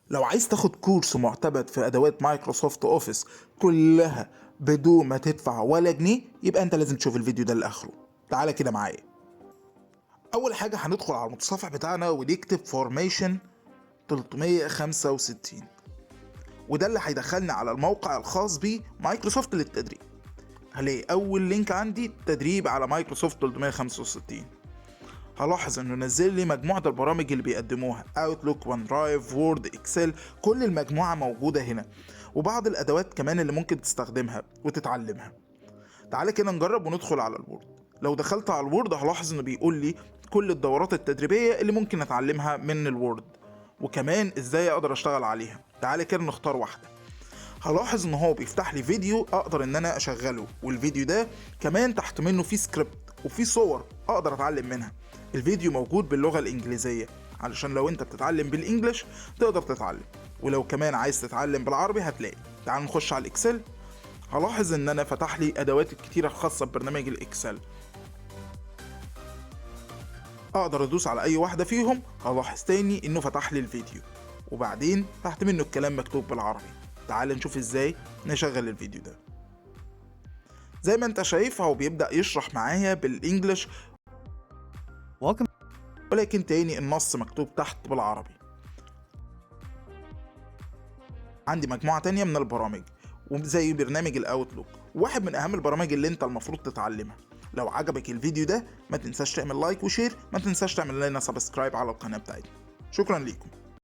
لو عايز تاخد كورس معتمد في ادوات Microsoft Office كلها بدون ما تدفع ولا جنيه، يبقى انت لازم تشوف الفيديو ده لاخره. تعالى كده معايا. اول حاجة هندخل على المتصفح بتاعنا ونكتب Formation 365، وده اللي هيدخلنا على الموقع الخاص بمايكروسوفت للتدريب. هلاقي اول link عندي تدريب على مايكروسوفت 365. هلاحظ انه نزل لي مجموعة البرامج اللي بيقدموها: Outlook، OneDrive، Word، Excel، كل المجموعة موجودة هنا، وبعض الادوات كمان اللي ممكن تستخدمها وتتعلمها. تعالى كده نجرب وندخل على ال Word. لو دخلت على ال Word هلاحظ انه بيقول لي كل الدورات التدريبية اللي ممكن اتعلمها من ال Word، وكمان ازاي اقدر اشتغل عليها. تعالى كده نختار واحدة. هلاحظ ان هو بيفتح لي فيديو اقدر ان انا اشغله، والفيديو ده كمان تحت منه فيه سكريبت وفيه صور اقدر اتعلم منها. الفيديو موجود باللغة الانجليزية علشان لو انت بتتعلم بال English تقدر تتعلم، ولو كمان عايز تتعلم بالعربي هتلاقي. تعال نخش على ال Excel. هلاحظ ان انا فتح لي ادوات الكتيرة الخاصة ببرنامج ال Excel، اقدر ادوس على اي واحدة فيهم. هلاحظ تاني انه فتح لي الفيديو وبعدين تحت منه الكلام مكتوب بالعربي. تعال نشوف ازاي نشغل الفيديو ده. زي ما انت شايف هو بيبدأ يشرح معايا بال English، Welcome ولكن تاني النص مكتوب تحت بالعربي. عندي مجموعة تانية من البرامج وزي برنامج ال Outlook، واحد من اهم البرامج اللي انت المفروض تتعلمها. لو عجبك الفيديو ده ما تنساش تعمل like و share، ما تنساش تعمل لنا subscribe على القناة بتاعتنا. شكرا لكم.